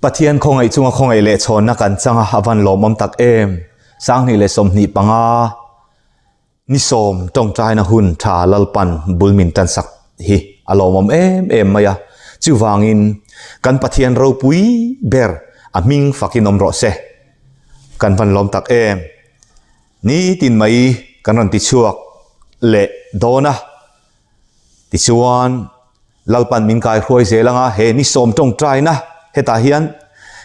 Pathian khawngaih chunga khawngaih leh chhawnna kan chang a, a van lawmawm tak em. 2025 ni sawm tawngtaina hun tha Lalpan bul min tansak hi a lawmawm em em mai a. Chuvangin kan Pathian ropui ber a hming fakin awm rawh se. Kan van lawm tak em. Nitin mai kan rawn tichhuak leh dawn a. Tichuan, Lalpan min kai hruai zel anga he ni sawm tawngtaina hetah hian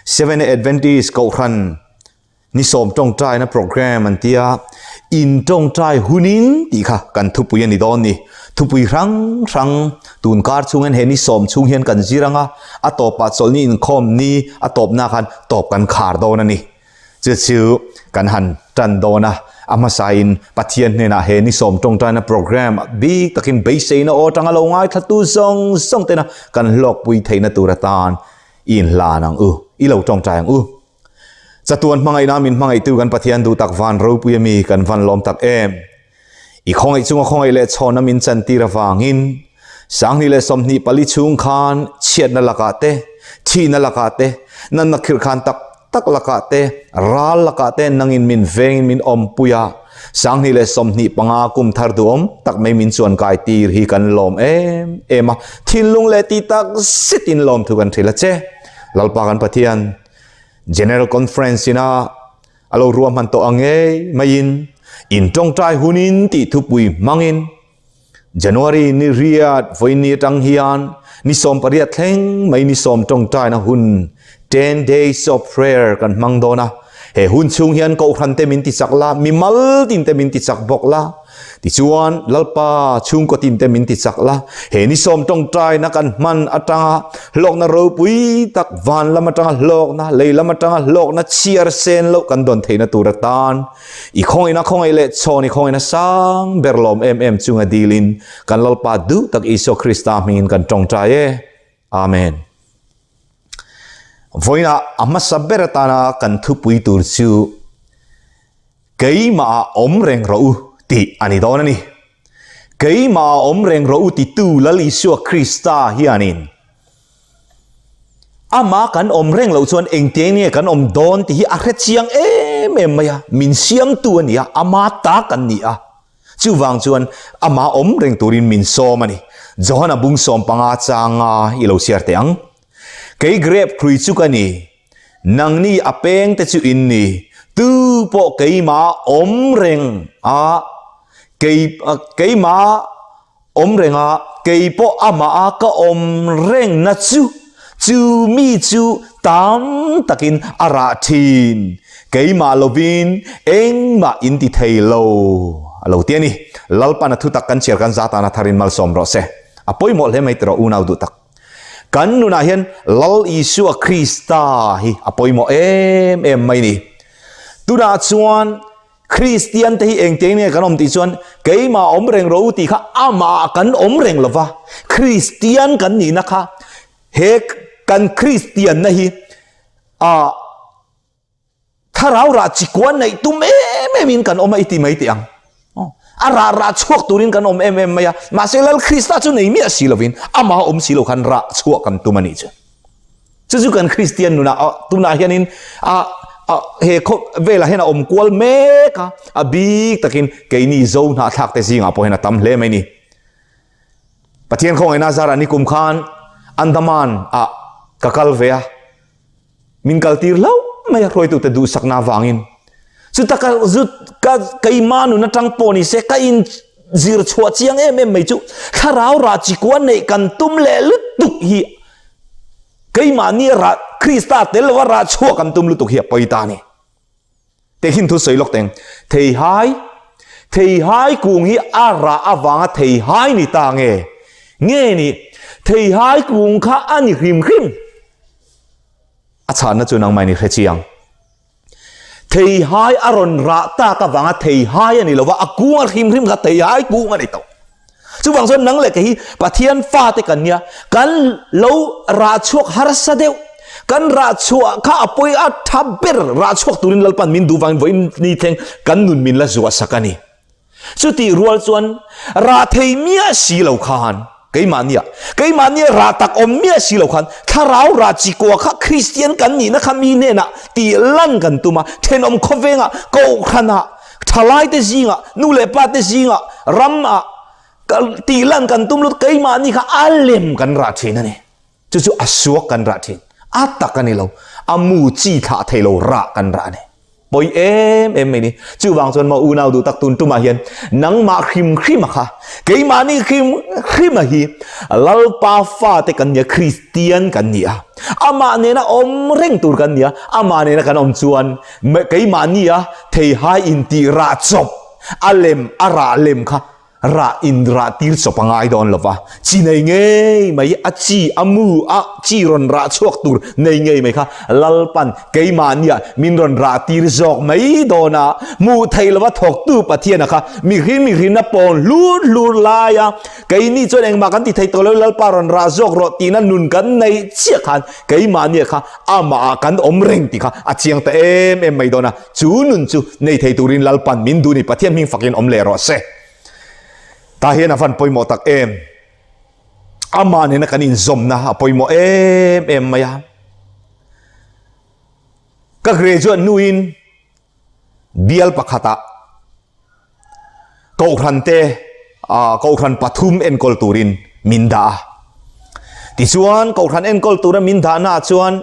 Seventh Adventist Kohhran ni sawm tawngtaina program an tia in tawngtai hunin tih kha kan thupui a ni dawn ni. Thupui hrang hrang tun kar chhung hian he ni sawm chhung hian kan zir anga a tawpah chawlhni inkhawm ni a tawpna khan tawp kan khar dawn a ni. Chu chu kan han tan dawn a, a hmasain Pathian hnenah he ni sawm tawngtaina program bik takin beiseina aw atanga lo ngaithlatu zawng zawng tena kan hlawkpui theihna tur atan i inhlan ang u, i lo tawngtai ang u. Chatuan hmangaihna min hmangaihtu kan Pathian duh tak van ropui ami kan van lawm tak em. I khawngaih chunga khawngaih leh chhawna min chantir avangin 2024 chhung khan chhiatna lakah te, thihna lakah te, natna khirhkhan tak tak lakah te, ral lakah te nangin min vengin min awmpui a, 2025 kum thar duhawm tak mai min chuan kai tir hi kan lawm em em a, thinlung leh ti tak zetin lawmthu kan hrilh a che. Lalpa kan Pathian, General Conference ina A lo ruahman tawh ang ngei maiin in tawngtai hunin tih thupui hmangin January ni riat vawiin atang hian ni 18 thleng mai ni sawm tawngtaina hun 10 days of prayer kan hmang dawn a. He hun chhung hian Kohhran te min tichak la, mimal tin te min tichak bawk la. Tichuan, Lalpa, chhungkaw tin te min ti chak la, he ni sawm tawngtaina kan hman atanga hlawkna ropui tak, van lam atanga hlawkna, lei lam atanga hlawkna chhiar sen loh kan dawn theihna tur atan i khawngaihna khawngaih leh chhawn i khawngaihna sang ber lawm em em chunga dilin kan Lalpa duh tak Isua Krista hmingin kan tawngtai e. Amen. Vawiinah a hmasa ber atana kan thupui tur chu Keimah ah awm reng rawh u tih a ni dawn a ni. Keimah ah awm reng rawh u titu Lal Isua Krista hianin Amah kan awm reng loh chuan engtiang nge kan awm dawn tih hi a hre chiang em em mai a, min siamtu a ni a, ama ta kan ni a. Chuvang chuan amah awm reng turin min sawm a ni. Johana bung 15 changa i lo chhiar teh ang. Kei grep hrui chu ka ni, nangni a peng te chu in ni, tu pawh keimah awm reng a, kei keimah awm reng a, kei pawh amah a ka awm reng na chu, chu mi chu tam takin a rah thin, keimah lovin engmah in ti thei lo, a lo ti a ni. Lalpan a thutak kan chhiar kan zat tan a tharin malsawm rawh se. A pawimawh hle mai tiraw unau duh tak. Kan nunah hian Lal Isua Krista hi a pawimawh em em mai ni. Tunah chuan Kristian te hi engtiang nge kan awm tih chuan keimah awm reng ro tih kha amah kan awm reng lova Kristian kan nihna kha he kan Kristianna hi a Thlarau rah chi kuan neih tum em em in kan awm a i ti mai teh ang. A rah rah chhuak turin kan awm em em mai a, mahse Lal Krista chu nei miah si lovin amah awm si lo khan rah chhuah kan tum a nih chu. Chu chu kan Kristian nunah tunah hianin a he khaw velah hian a awm kual mek a, a bik takin keini Zo hnahthlak te zingah pawh hian a tam hle mai ni. Pathian khawngaihna zarah nikum khan Andaman ah ka kal ve a. Min kal tir hlauh mai a hruaitute duhsakna avangin. Chuta ka zut ka keima nun atang pawh ni se ka in zir chhuah chiang em em mai chu thlarau rah chikua neih kan tum leh lutuk hi keimahni rah Krista tel lova rah chhuah kan tum lutuk hi a pawi ta a ni. Tehkhin thu sawi lawk teng theihai theihai kung hi a rah avanga theihai ni ta nge nge ni theihai kung kha a ni hrim hrim. A chhanna chu nangmah in i hre chiang. Theihai a rawn rah tak avanga theihai a ni lova, a kung a hrim hrim kha theihai kung a ni tawh. Chuvang chuan nang leh kei hi Pathian fate kan nia, kan lo rah chhuak harsa deuh. Kan rah chhuah kha a pawi a tha ber rah chhuak turin Lalpan min duh vangin vawiin ni thleng kan nun min la zuah sak a ni. Chutih rual chuan rah thei miah si lo khan. Keimahnia, keimahnia rah tak awm miah si lo khan thlarau rah chi kua kha Kristian kan nihna kha mi hnenah tih lan kan tum a, thenawm khawvengah, kohhranah, thalaite zingah, nu leh pate zingah, ramah tih lan kan tum lut keimahni kha a lem kan rah thin a ni. Chu chu a suak kan rah thin. A tak a ni lo. A mu chi thlah thei lo rah kan rah a ni. Pawi em em mai ni. Chuvang chuan maw unau duh tak tun tumah hian nangmah hrim hrima kha, keimahni hrim hrima hi Lalpa fate kan nia, Kristian kan ni a. Amah nena awm reng tur kan nia, amah nena kan awm chuan keimahni a theihai intih rah chawp, a lem a rah lem kha Rah in rah tir chawp a ngai dawn lo va, chi nei ngei mai, a chi a mu a chi rawn rah chhuak tur nei ngei mai kha Lalpan keimahnia min rawn rah tir zawk mai dawn a, hmuh theih lova thawktu Pathiana kha mihring mihrinna pawn hlur hlur lai a, keini chuan engmah kan ti thei tawh lo, Lalpa rawn rah zawk rawh tihna nun kan neih chiah khan keimahnia kha amahah kan awm reng tih kha a chiang ta em em mai dawn a. Chu nun chu nei thei turin Lalpan min duh ni Pathian hming fakin awm leh rawh se. Tah hian a van pawimawh tak em. Amah nena kan inzawmna a pawimawh em em mai a. Ka graduate hnuin bial pakhatah Kohhran te Kohhran pathum enkawl turin min dah a. Tichuan Kohhran enkawl tura min dahnaah chuan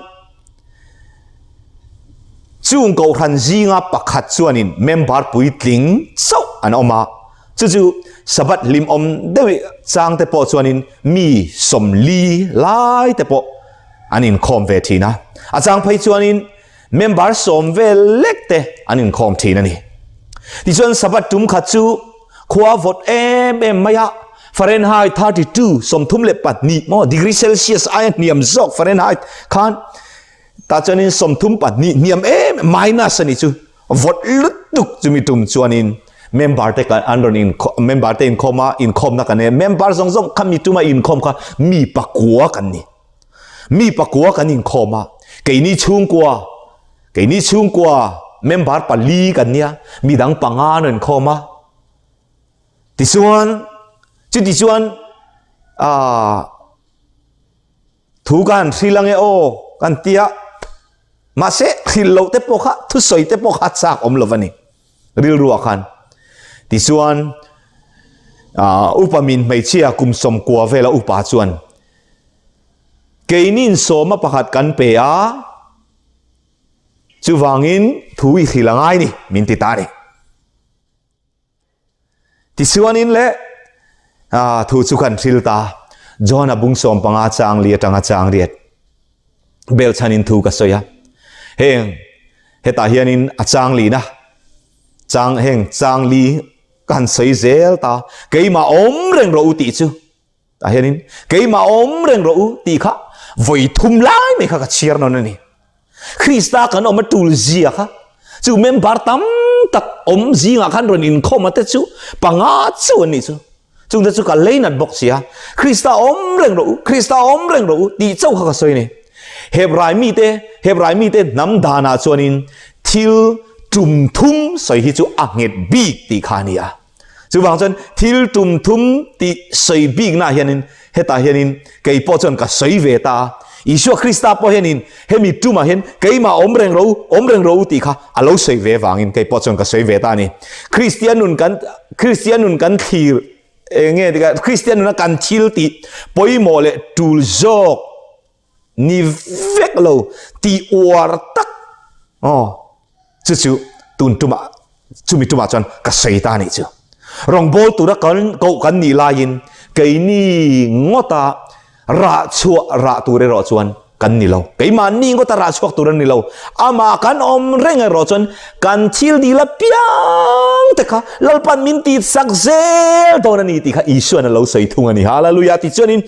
chung Kohhran zinga pakhat chuanin member puitling chauh an awm a. Chu chu Sabbath hlimawm deuh chang te pawh chuanin mi 40 lai te pawh an inkhawm ve thin a. A chang phei chuanin Member 10 vel lek te an inkhawm thin a ni. Tichuan Sabbath tum khat chu khua vawt em em mai a, Fahrenheit 32, 32 maw, degree Celsius aia hniam zawk Fahrenheit khan tah chuanin 32 hniam em minus a ni chu vawt lutuk chumi tum chuanin member te kan an rawn in member te inkhawm a inkhawmna kan nei a member zawng zawng kha mi tuma inkhawm kha mi pakua kan ni. Mi pakua kan inkhawm a, keini chhungkua, keini chhungkua member pali kan nia, midang panga an inkhawm a. Tichuan, chuti chuan ah thu ka han hril ange aw kan tia, mahse hril loh te pawh kha thusawi te pawh kha chak awm lo a ni. Rilruah khan. Tichuan ah upa min hmeichhia kum 90 vela upa chuan Keinin sawma pakhat kan pe a, chuvangin thu i hril a ngai ni, min ti ta a ni. Tichuanin le thu chu kan hril ta, John-a bung 15 chang li atanga chang riat belchhanin thu ka sawi a. Heng hetah hianin a chang lina chang heng chang li ka han sawi zel ta, keimah awm reng rawh u tih chu Tah hianin keimah awm reng rawh u tih kha vawi thum lai mai kha ka chhiar nawn a ni. Krista kan awm a tul zia kha chu member tam tak awm zingah khan rawn inkhawm a te chu panga chu an nih chu. Chungte chu ka leinat bawk si a. Krista awm reng rawh u, Krista awm reng rawh u tih chauh kha ka sawi a ni. Hebrai mite, Hebrai mite hnam danah chuanin thil tum thum sawi hi chu a nghet bik tih kha a ni a. Chuvang chuan thil tum thum tih sawi biknaah hianin hetah hianin kei pawh chuan ka sawi ve ta a. Isua Krista pawh hianin hemi tumah hian keimah awm reng ro, awm reng ro tih kha a lo sawi ve vangin kei pawh chuan ka sawi ve ta a ni. Kristian nun kan Kristian nun kan thlir eng nge tika Kristian nuna kan thil tih pawimawh leh tul zawk ni vek lo tih uar tak aw chu chu tun tumah chumi tumah chuan ka sawi ta anih chu rawngbawl tura kan koh kan nih laiin keini ngawta rah chhuah rah tur erawh chuan kan ni lo keimahni ngawta rah chhuak tur an ni lo amah kan awm reng erawh chuan kan thil dil apiang te kha Lalpan min tih sak zel dawn a ni tih kha Isuan a lo sawi thung a ni Hallelujah tichuanin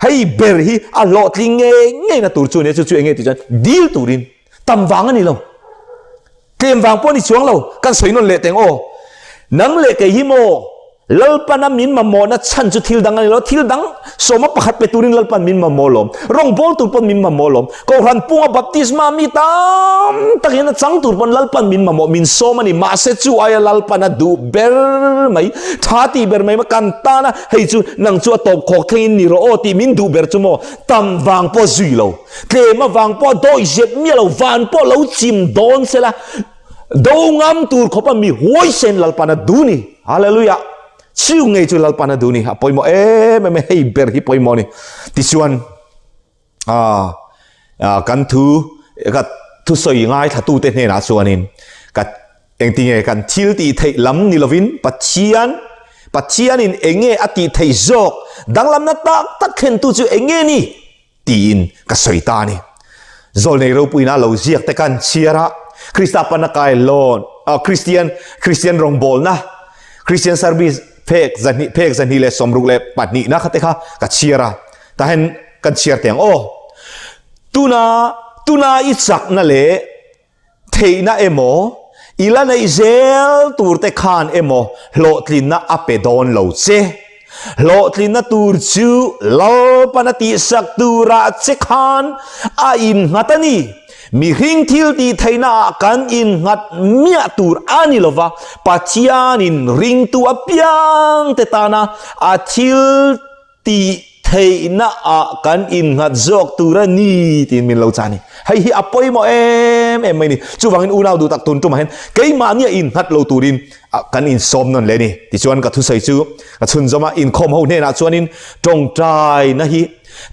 Hei ber hi a hlawhtling ngei ngei na tur chu a nia, chu chu enge tih chuan dil turin tam vang a ni lo, tlem vang pawh a ni chuang lo, kan sawi nawn leh teng aw. Nang leh kei hi maw? Lalpana min mamawhna chhan chu thil dang a ni lo, thil dang sawma pakhat pe turin Lalpan min mamawh lawm, rawngbâwl tur pawn min mamawh lawm, Kohhran punga baptisma mi tam takin a chang tur pawn Lalpan min mamawh, min sawm a ni. Mahse chu aia Lalpana duh ber mai, tha tih ber mai kan tana hei chu nang chu a tawp khawk thlengin ni rawh aw tih min duh ber chu maw tam vang pawh zui lo, tlem avang pawh dawi zep miah lo, van pawh lo chim dawn sela, Do ngam tur khawpa mi huaisen Lalpan a duh ni. Hallelujah. Chiu ngei chu Lalpan a duh ni. A pawimawh em em hei ber hi pawimawh ni. Tichuan a kan thu ka thu sawi ngai thla te hnenah chuanin ka engtinge kan thil tih theih lam ni lovin Pathian Pathianin enge a tih theih zawk danglamna tak tak thlen tu chu enge ni tiin ka sawi ta a ni. Zawlnei ropuina lo ziak te kan chhiar a, Krista pana kai lawn, ah, Kristian, Kristian rawngbawlna, Christian service phek zahnih, phek 262 na kha te kha ka chhiar a, tahen kan chhiar teh ang aw. Tuna, tuna i chakna leh Theihna emaw, i la neih zel tur te khan emaw hlawhtlinna a pe dawn lo che. Hlawhtlinna tur chu Lalpana tihsak turah che khan a innghat a ni. Mihring thil tih theihnaah kan innghat miah tur a ni lova, Pathianin ringtu apiang te tana a thil Tih theihna ah kan innghat zawk tur a ni tiin min lo chah a ni. Hei hi a pawimawh em em mai a ni. Chuvangin unau duh tak tun tumah hian keimahnia innghat lo turin kan insawm nawn leh a ni. Tichuan ka thusawi chu ka chhunzawm a, inkhawm ho hnenah chuanin tawngtaina hi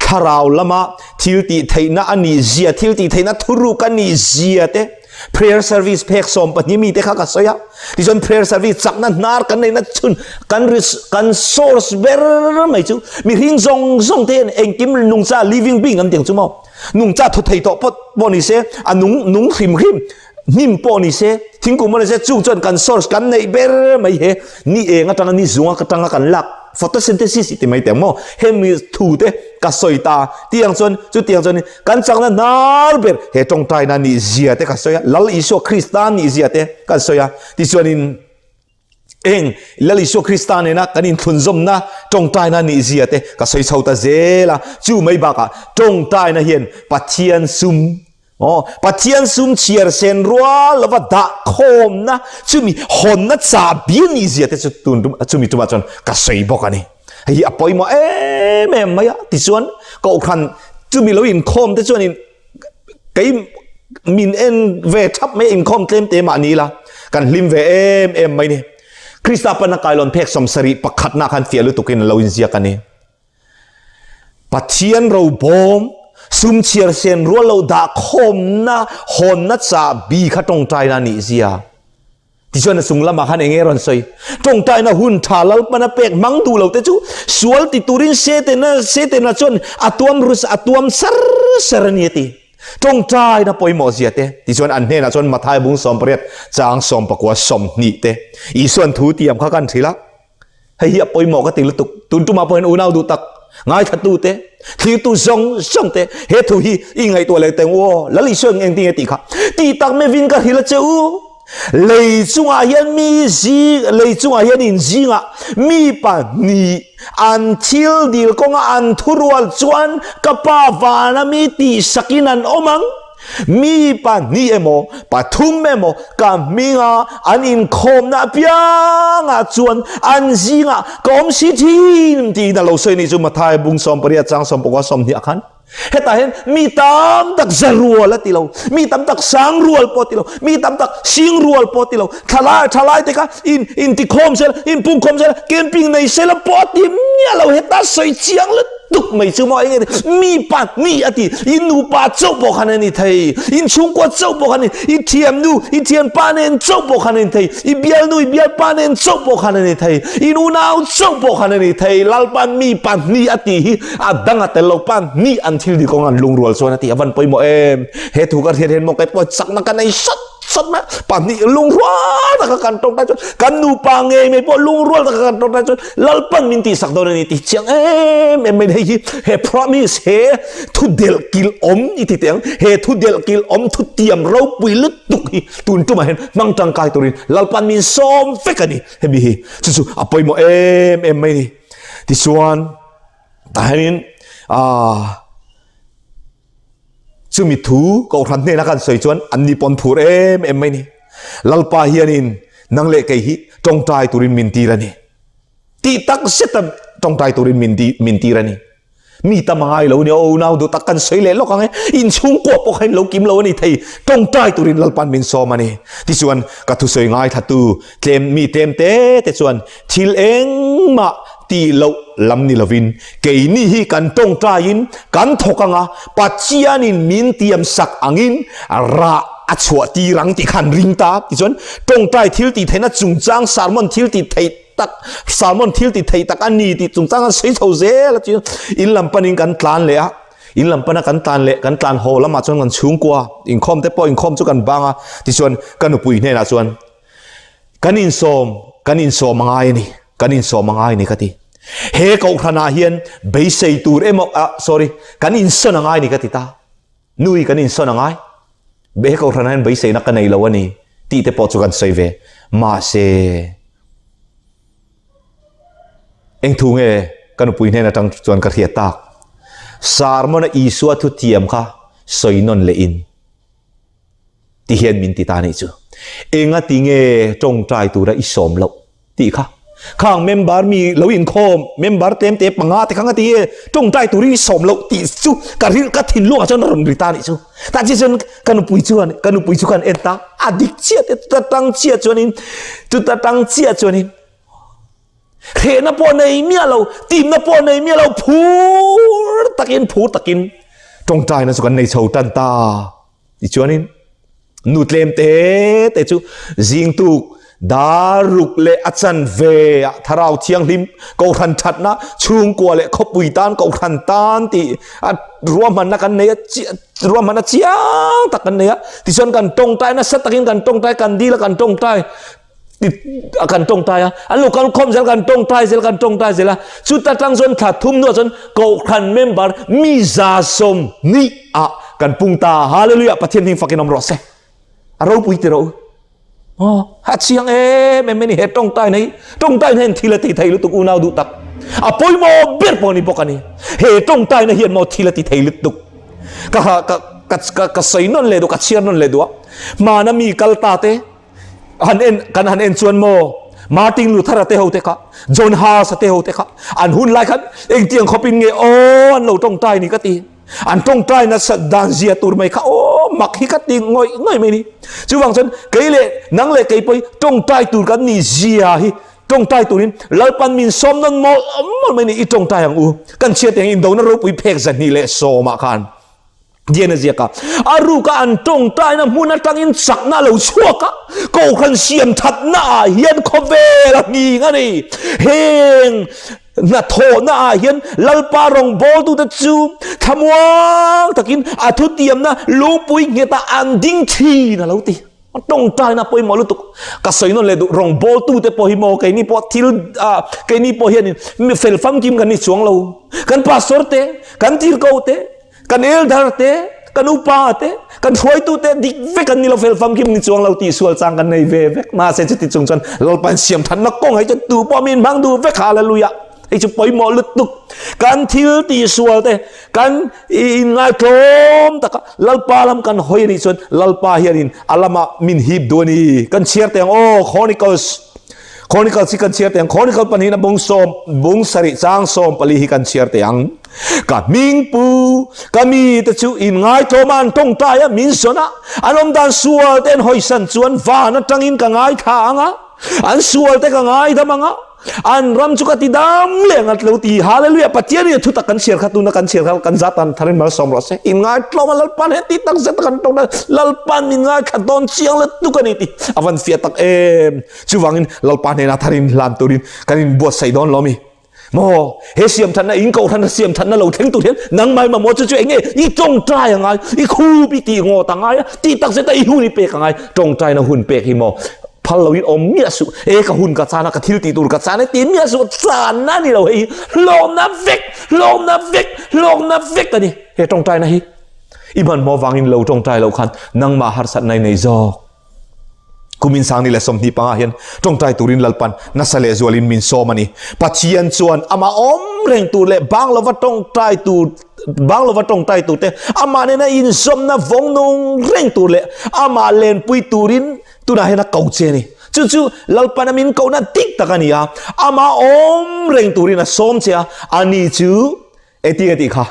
thlarau lama thil tih theihna a nih zia, thil tih theihna thuruk a nih zia te, Prayer service phek 12 mi te kha ka sawi a. Tichuan prayer service chakna hnar kan neihna chhun kan kan source ber mai chu mihring zawng zawng te hian engkim nungcha living being an ti ang chu maw. Nungcha thaw thei tawh pawt pawh ni se, a nung nung hrim hrim hnim pawh ni se, thingkung pawh ni se chung chuan kan source kan neih ber mai he ni eng atanga ni zung atanga kan lak photosynthesis i ti mai teh ang maw. Hemi thu te ka sawi ta tiang chuan chutiang chuan Kan chakna hnar ber he tawngtaina nih zia te ka sawi a, Lal Isua Krista nih zia te kan sawi a. Tichuanin eng Lal Isua Krista nena kan inthlunzawmna tawngtaina nih zia te ka sawi chho ta zel a. Chu mai bakah tawngtaina hian Pathian sum, aw, Pathian sum chhiar sen rual lova dah khawmna chumi hawnna chahbi nih zia te chu tun chumi tumah chuan ka sawi bawk a ni. Hei hi a pawimawh em em mai a, tichuan Kohhran chumi lo inkhawm te chuanin kei min en ve thap mai a, inkhawm tlem te mah ni ila kan hlim ve em em mai ni. Krista pana kailawn phek 70 pakhatna khan fiah lutukin a lo inziak a ni. Pathian robawm sum chhiar sen rual lo dah khawmna hawnna chahbi kha tawngtaina a nih zia. Tichuan a chung lamah khan eng nge rawn sawi? Tawngtaina hun tha Lalpana pek hmang duh lo te chu sual ti turin Setana Setana chuan a tuam rus a tuam sar sar a ni a ti. Tawngtaina pawimawh zia te. Tichuan an hnenah chuan Mathai bung 18 chang 19 20 te Isuan thu tiam kha kan hrilh a. Hei hi a pawimawh ka ti lutuk. Tun tumah pawh hian unau duh tak, ngaithla te, thlirtu zawng zawng te, he thu hi i ngaihtuah leh teng u aw. Lal Isua eng engtin nge tih kha? Tih tak mevin ka hrilh a che u. Lei chungah hian mi zing, lei chungah hian in zingah mi pahnih an thil dil kawnga an thurual chuan ka Pa vana mi tihsakin an awm ang. Mi pahnih emaw, pathum emaw ka hminga an inkhawmna apiangah chuan an zingah ka awm si thin tiin a lo sawi anih chu Mathai bung 18 chang 19 20 ah khan. Hetah hian mi tam tak za rual a ti lo, mi tam tak sang rual pawh a ti lo, mi tam tak sing rual pawh a ti lo, thalai thalai te kha in intikhawm sela, inpungkhawm sela, camping nei sela pawh a ti miah lo, heta sawi chiang lutuk. Tuk mai chu maw eng nge mi pa ni a ti in nupa chauh pawh khan a ni thei in chhungkua chauh pawh khan a ni i thiamnu i thianpa nen chauh pawh khan a ni thei i bialnu i bialpa nen chauh pawh khan a ni thei in unau chauh pawh khan a ni thei Lalpa mi pa ni a ti hi a dang a tel lo pa ni an thil ni kawng an lungrual chuan a ti a van pawimawh em he thu ka hriat hian maw kei pawh chakna ka nei sat. sat mai a, pahnih lungrual taka kan tawngtai chuan kan nupa ngei mai pawh lungrual taka kan tawngtai chuan Lalpan min tihsak dawn a ni tih chiang em em mai hei hi he promise he thu delh kilh awm i ti teh ang he thu delh kilh awm thu tiam ropui lutuk hi tun tumah hian hmang tangkai turin Lalpan min sawm vek a ni hemi hi chu chu a pawimawh em em mai a ni tichuan tah hianin aaa Chumi thu Kohhran hnena kan sawi chuan an ni pawn phur em em mai ni. Lalpa hianin nang leh kei hi tawngtai turin min tir a ni. Tih tak zeta tawngtai turin min ti min tir a ni. Mi tam a ngai lo ni, aw unau duh tak kan sawi leh lawk ang e, inchhungkua pawh kha in lo kim lo a ni thei, tawngtai turin Lalpa'n min sawm a ni. Tichuan ka thusawi ngaithlatu Tlem mi tlem te te chuan thil engmah tih loh lam ni lovin keini hi kan tawngtaiin kan thawk anga Pathianin min tiam sak angin rah a chhuah tir ang tih kha an ring ta. Tichuan tawngtai thil tih theihna chungchang sermon thil tih theih tak sermon thil tih theih tak a ni tih chungchang an sawi chho zel a chu in lam panin kan tlan leh a. In lam pana kan tlan leh kan tlan haw lamah chuan kan chhungkua inkhawm te pawh inkhawm chu kan bang a tichuan ka nupui hnenah chuan Kan insawm, kan insawm a ngai a ni, kan insawm a ngai a ni ka ti. He kohhranah hian beisei tur emaw, ah sorry, kan insawn a ngai a ni ka ti ta. Nui kan insawn a ngai. He kohhranah hian beiseina ka nei lo a ni tih te pawh chu kan sawi ve. Mahse, eng thu nge ka nupui hnen atang chuan ka hriat tak? Sermon-a Isua thutiam kha sawi nawn leh in. Ti hian min ti ta nih chu. Enga ti nge tawngtai tura i sawm loh tih kha. Khang member mi lo inkhawm, member tlem te panga te kha nga ti nge tawngtai turin i sawm loh tih chu ka rilh ka thinlungah chuan a rawn ri ta nih chu. Tah chiah chuan ka nupui chuan ka nupui chu khan en ta a dik chiah te chuta tang chiah chuanin chuta tang chiah chuanin hrehna pawh nei miah lo, timna pawh nei miah lo phur takin phur takin tawngtaina chu kan nei chho tan ta. Tichuanin nu tlem te te chu zingtuk dar ruk leh a chan ve ah Thlarau Thianghlim Kohhran thatna chhungkua leh khawpui tan Kohhran tan tih a ruahmanna kan nei a ruahmanna chiang tak kan nei a tichuan kan tawngtai nasa takin kan tawngtai kan dil a kan tawngtai a kan tawngtai a an lo kal khawm zel kan tawngtai zel kan tawngtai zel a chuta tang chuan thla thum hnuah chuan kohhran member mi 120 ah kan pung ta hallelujah pathian hming fakin awm rawh se a ropui ti rawh u a chiang em em ani he tawngtai nei tawngtai hian thil a ti thei lutuk unau duh tak a pawimawh ber pawh ni bawk ani he tawngtai na hian maw thil a ti thei lutuk ka ka ka ka sawi nawn leh duh ka chhiar nawn leh duh a hmana mi kal ta te han en kan han en chuan maw Martin Luther-a te ho te kha John Huss-a te ho te kha an hun lai khan engtiang khawpin nge aw an lo tawngtai ni ka ti an tawngtai nasat dan zia tur mai kha aw mak hi ka ti ngawih ngawih mai ni chuvang chuan kei leh nang leh kei pawh tawngtai tur kan ni zia hi tawngtai turin Lalpan min sawm nawn mawlh mawlh mai ni i tawngtai ang u kan chhiat ang indona ropui phek 210 ah khan Dian a ziak a, a ruka an tawngtaina hmun atangin chakna a lo chhuak a, Kohhran siam thatna ah hian khawvel a nghing a ni. Heng hnathawhna ah hian Lalpa rawngbawltute chu thlamuang takin a thutiamna lungpui nghetah an ding thin a lo ti. Tawngtaina pawimawh lutuk ka sawi nawn leh duh rawngbawltute pawh hi maw keini pawh thil ah keini pawh hianin mi fel famkim kan ni chuang lo. Kan pastor te, kan tirhkoh te, Kan elder te, kan upa te, kan hruaitu te dik vek an ni lo fel famkim ni chuang lo tih sual chang kan nei ve vek. Mahse chuti chung chuan Lalpan siam thanna kawng hei chu tu pawh min hmang duh vek hallelujah. Hei chu pawimawh lutuk. Kan thil tih sual te, kan inngai tlawm taka Lalpa lam kan hawi anih chuan Lalpa hianin a lamah min hip duh a ni. Kan chhiar teh ang aw Chronicles Chronicles hi kan chhiar teh ang Chronicle pahnihna bung sawm bung sarih chang 14 hi kan chhiar teh ang. Ka hming pu, ka mite chu inngaithawma an tawngtai a, min sawn a, an awmdan sual te an hawisan chuan van atangin ka ngaithla ang a, an sual te ka ngaidam ang a, an ram chu ka ti dam leh ang a lo ti. Hallelujah! Pathian in a thutak kan chhiar kha tuna kan chhiar kha kan zat tan tharin malsawm rawh se. Inngaithawm a Lalpan heti tak zet a kan tawngtai Lalpan min ngaithla dawn chiang lutuk a ni tih a van fiah tak em. Chuvangin Lalpa hnenah tharin hlan turin kan inbuatsaih dawn lo mi. Maw, he siam thatna in kohhran a siam thatna lo thleng tur hian nangmah mamawh chu chu eng nge i tawngtai a ngai, i khup i tih ngawt a ngai a, tih tak zeta i hun i pek a ngai. Tawngtaina hun pek hi maw phal loin awm miah suh, e ka hun ka chan a, ka thil tih tur ka chan e ti miah suh, channa ni lo hei hi hlawkna vek, hlawkna vek, hlawkna vek a ni he tawngtaina hi. I hmanhmawh vangin lo tawngtai loh khan nangmah harsatna i nei zawk. Kumin sang ni leh 25 hian tawngtai turin Lalpan nasa leh zualin min sawm a ni. Pathian chuan amah awm reng tur leh bang lova tawngtai tur bang lova tawngtai tur te, amah nena inzawmna vawng nung reng tur leh amah lenpui turin tunah hian a ko che a ni. Chu chu Lalpan a min kohna dik tak a ni a, amah awm reng turin a sawm che a, ani chu Engtin a tih kha?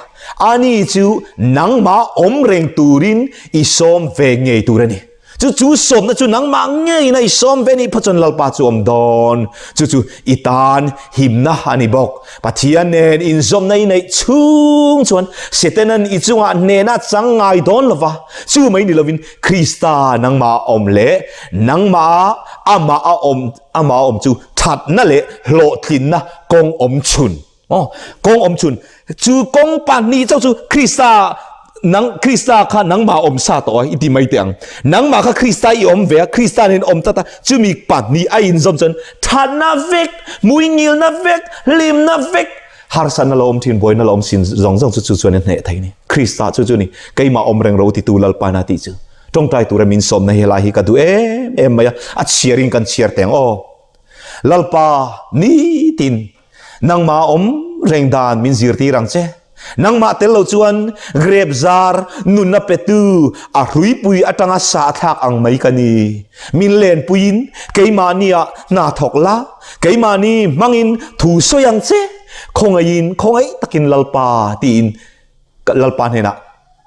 Ani chu nangmah awm reng turin i sawm ve ngei tur a ni. Chu chu sawmna chu nangmah ngeiin a i sawm ve nih phawt chuan Lalpa chu awm dawn. Chu chu i tan himna a ni bawk. Pathian nen inzawmna i neih chhung chuan Setanan i chungah hnehna chang ngai dawn lo va. Chu mai ni lovin Krista nangmah a awm leh nangmah amah a awm amah a awm chu thatna leh hlawhtlinna kawng awm chhun. Aw, kawng awm chhun. Chu kawng pahnih chauh chu Krista nang Krista kha nangmah awm sa tawh a i ti mai teh ang. Nangmah kha Krista i awm ve a, Krista nen awm tlat a, chumi pahnih a inzawm chuan thatna vek, muingilna vek, hlimna vek, harsatna lo awm thin, buaina lo awm sin zawng zawng chu chu chuan a hneh thei a ni. Krista chu chu ni, keimah awm reng ro titu Lalpa na tih chu. Tawngtai tura min sawmna hi helai hi ka duh em em mai a, a chhiarin kan chhiar teh ang aw. Lalpa nitin Nangmah awm reng dan min zirtir ang che. Nangmah tel lo chuan grep zar nunna petu a hruipui atanga sa thlak ang mai ka ni. Min lenpuiin keimahniah hna thawk la, keimahni hmangin thu sawi ang che. Khawngaihin khawngaih takin Lalpa tiin Lalpa hnenah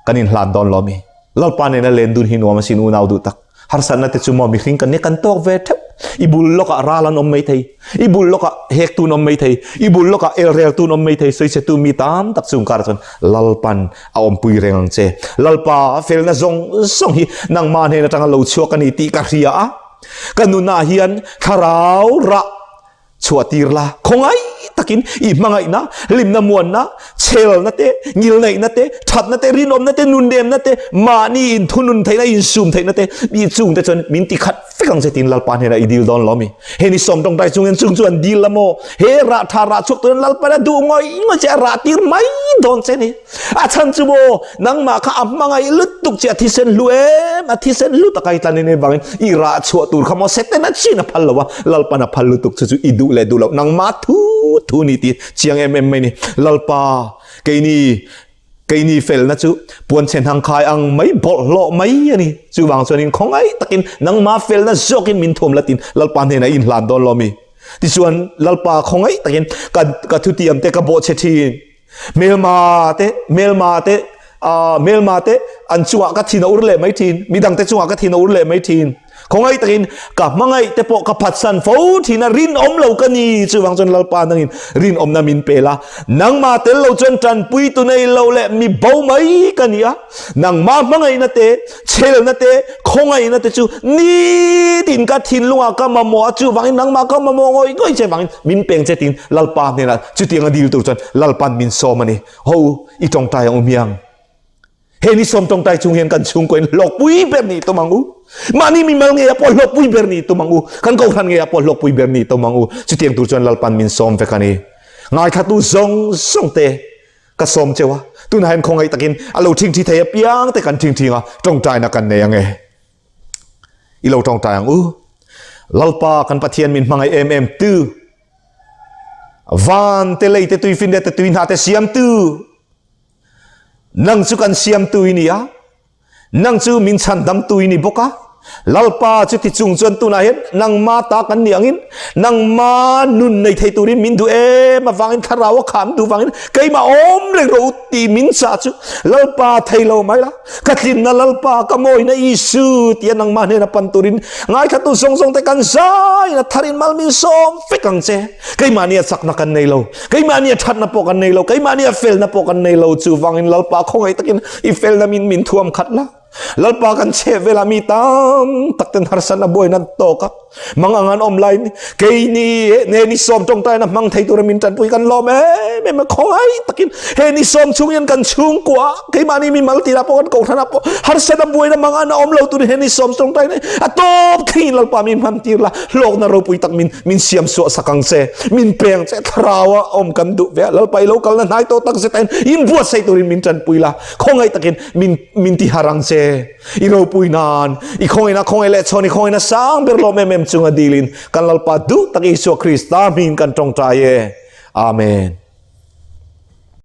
kan inhlan dawn lo mi. Lalpa nena len dun hi nuam asin unau duh tak. Harsatna te chu maw mihring kan nia kan tawk ve theuh. I bul lawkah ral an awm mai thei. I bul lawkah hek tun awm mai thei. I bul lawkah elrel tun awm mai thei. Sawichhe tu mi tam tak chung karah chuan Lalpan a awmpui reng ang che. Lalpa felna zawng zawng hi nangmah hnen atanga lo chhuak a ni tih ka hria a. Ka nunah hian thlarau rah Chhuah tir la, khawngaih takin i hmangaihna, hlimna muanna, chhelna te, ngilneihna te, thatna te, rinawmna te, nunnemna te, mahni inthunun theihna, insum theihna te, mi chungte chuan min ti khat vek ang che tiin Lalpa hnenah i dil dawn lo mi. He ni sawm tawngtai chungin chung chu an dil la maw? He rah tha rah chhuak turin Lalpa'n a duh ngawih ngawih che, a rah tir mai dawn che ni. A chhan chu maw, nangmah kha a hmangaih lutuk che, a thisen hlu em, a thisen hlu taka i tlan in avangin i rah chhuah tur kha maw Setana chin a phal lo a, Lalpan a phal lutuk chu chu i duh leh duh loh nangmah thu thu ni tih chiang em em mai ni. Lalpa, keini, keini felna chu puanchhe hnangkhai ang mai bawlhhlawh mai a ni. Chuvang chuanin khawngaih takin nangmah felna zawkin min thuam latin Lalpa hnenah i inhlan dawn lo mi. Tichuan Lalpa khawngaih takin ka, ka thutiam te ka bawhchhe thin. Hmelma te, hmelma te, ah, hmelma te an chungah ka thin a ur leh mai thin, midang te chungah ka thin a ur leh mai thin. Khawngaih takin ka hmangaih te pawh ka phatsan fo thin a, rinawm lo ka ni. Chuvang chuan Lalpa nangin rinawmna min pe la, nangmah tel lo chuan tanpui tu nei lo leh mi bo mai ka ni a. Nangmah hmangaihna te, chhelna te, khawngaihna te chu nitin ka thinlungah ka mamawh a, chuvangin nangmah ka mamawh ngawih ngawih che vangin min peng che tiin Lalpa hnenah chutianga dil tur chuan Lalpan min sawm a ni. Ho, i tawngtai ang u hmiang. He ni sawm tawngtai chung hian kan chhungkaw in hlawkpui ber nih tum ang u. Mahni mimal ngeiah pawh hlawkpui ber nih tum ang u. Kan kohhran ngeiah pawh hlawkpui ber nih tum ang u. Chutiang tur chuan Lalpan min sawm vek a ni. Ngaithlatu zawng zawng te Ka sawm cheu a, tunah hian khawngaih takin a lo thingthi thei apiang te kan thingthing a, tawngtaina kan nei ang e. I lo tawngtai ang u. Lalpa kan Pathian min hmangaih em em tu, van te lei te tuifin te tui hna te siam tu, nang chu kan siam tu i ni a, Nang chu min chhandamtu i ni bawk a, Lalpa chuti chung chuan tunah hian nangma ta kan nih angin nangma nun nei thei turin min duh em avangin thlarau a kham duh vangin keimah awm reng rawh u tih min chah chu Lalpa thei lo mai la, ka tlinna Lalpa ka mawina Isu tia nangma hnena pan turin ngaithlatu zawng zawng te kan zain a tharin mal min sawm vek ang che. Keimahnia chakna kan nei lo, keimahnia thatna pawh kan nei lo, keimahnia felna pawh kan nei lo. Chuvangin Lalpa khawngaih takin i felna min min thuam khat la. Lalpa kan chheh velah mi tam tak ten harsatna buaina an tawk a, Mang ang an awm lai keini ne ni sawm tawngtaina hmang thei tura min tanpui kan lawm em em a, khawngai takin he ni sawm chhung hian kan chhungkua keimahni mi mal tirah pawh kan kohhranah pawh harsatna buaina mang an a awm lo turin he ni sawm tawngtaina a tawp thlengin Lalpa min hman tir la, hlawkna ropui tak min min siam suah sak ang che, min peng che thlaraua awm kan duh ve a, Lalpa i lo kalna hnai tawh tak zet ahin inbuatsaih turin min tanpui la, khawngaih takin min min tihar ang che. I ropui nan, i khawngaihna khawngaih leh chhawn i khawngaihna sang ber lawm em em chunga dilin kan Lalpa duh tak Isua Krista hmingin kan tawngtai e. Amen.